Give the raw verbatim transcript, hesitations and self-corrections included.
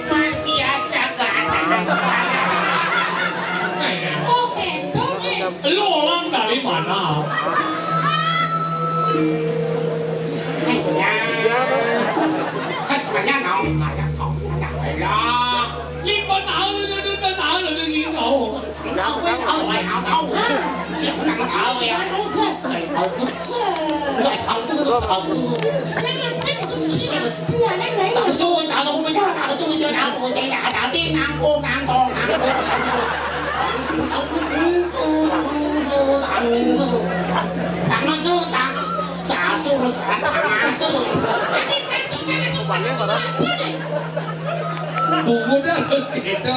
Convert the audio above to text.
Luar biasa ganteng. Oh, gendong, eh. Lu orang dari mana? Kan saya, kan saya naon kaya saudara. Lima tahun, lima tahun, lima tahun. Bungo dah, terus kita.